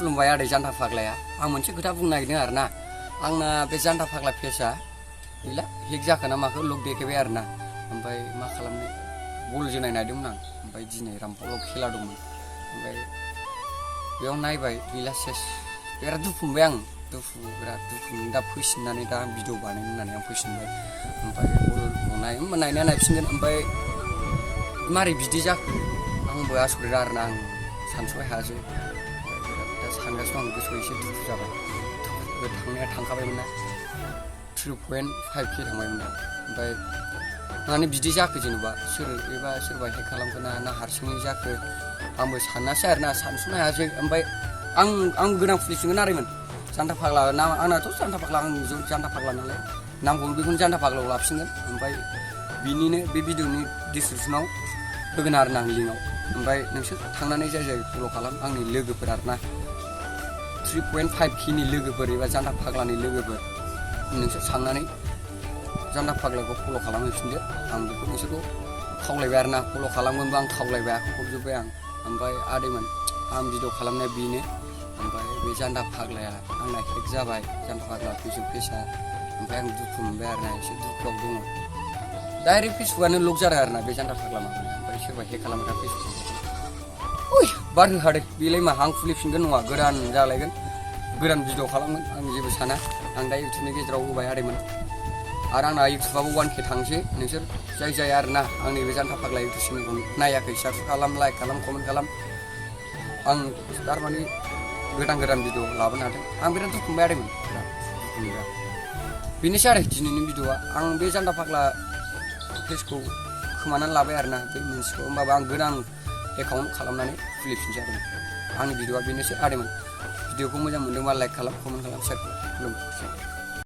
खुलुमबाय आदै जान्था फाग्लाया आं मोनसे खोथा बुंनो नागिरदों आरोना आंना बे जान्था फाग्ला पेजआ गैला हेक जाखो ना माखो लक देखायबाय आरोना ओमफ्राय मा खालामनो बल जोनाय नायदोंमोन आं ओमफ्राय दिनै रामफलाव खेला दंमोन ओमफ्राय बेयाव नायबाय गैला सेस बिराद दुखु मोनबाय आं बिराद दुखु दा फैफिननानै दा भिडिअ बानायनो होननानै आं फैफिनबाय ओमफ्राय बलखौ नायनाया नायफिनगोन ओमफ्राय मारै बिदि जाखो आंबो आसरित आरोना आं सानस'नो हायासै दा सानगासिनो आं गोसोआव एसे दुखु जाबाय थांनाया थांखाबायमोन ना 3.5K थांबायमोन ना ओमफ्राय माने बिदि जाखो जेनेबा सोरबा हेक खालामखो ना हारसिङै जाखो आंबो सानासै आरोना सानस'नो हायासै ओमफ्राय आं गोनां खुलिफिनगोन आरोमोन जान्था फाग्ला आंनाथ' जान्था फाग्ला आं जान्था फाग्ला नालाय नामखौनो बेखौनो जान्था फाग्लायाव लाफिनगोन ओमफ्राय बिनिनो बे भिडिअनि डिसक्रिपसनाव होगोन आरोना आं लिंकआव ओमफ्राय नोंसोर थांनानै जाय फल' खालाम आंनि लोगोफोर आरोना 3.5K नि लोगोफोर एबा जान्था फाग्लानि लोगोफोर नोंसोर थांनानै जान्था फाग्लाखौ फल' खालामहैफिनदो आं बेखौ नोंसोरखौ खावलायबाय आरोना फल' खालामगोनबो आं खावलायबाय आखाइ खबजोब्बाय आं ओमफ्राय आदैमोन आं भिडिअ खालामनाया बेनो ओमफ्राय बे जान्था फाग्लाया आंना हेक जाबाय जान्था फाग्ला फेसबुक पेजआ ओमफ्राय आं दुखु मोनबाय आरोना एसे दुखुआव दङ डाइरेक्ट फेसबुकआनो लक जादों आरोना बे जान्था फाग्ला माबाया ओमफ्राय सोरबा हेक खालामग्रा फेसबुक बार होखादों बेलाय मा आं खुलिफिनगोन नङा गोदान जालायगोन गोदान भिडिअ खालामगोन आं जेबो साना आं दा इउटुबनि गेजेराव होबाय आदैमोन आरो आंना इउटुबाबो 1K थांसै नोंसोर जाय आरोना आंनि बे जान्था फाग्ला इउटुब चेनेलखौ नायाखै साबस्क्राइब खालाम लाइक खालाम कमेन्ट खालाम आं थारमाने गोदान भिडिअ लाबोनो हादों आं बिराद दुखु मोनबाय आदैमोन बिराद दुखु मोनबाय बेनोसै आरो दिनैनि भिडिअआ आं बे जान्था फाग्ला पेजखौ खोमानानै लाबाय आरोना बे मोनसेखौ होमबाबो आं गोदान एकाउन्ट खालामनानै खुलिफिनसै आदैमोन आंनि भिडिअआ बेनोसै आदैमोन भिडिअखौ मोजां मोनदोंबा लाइक खालाम कमेन्ट खालाम शेयार खालाम खुलुमबाय।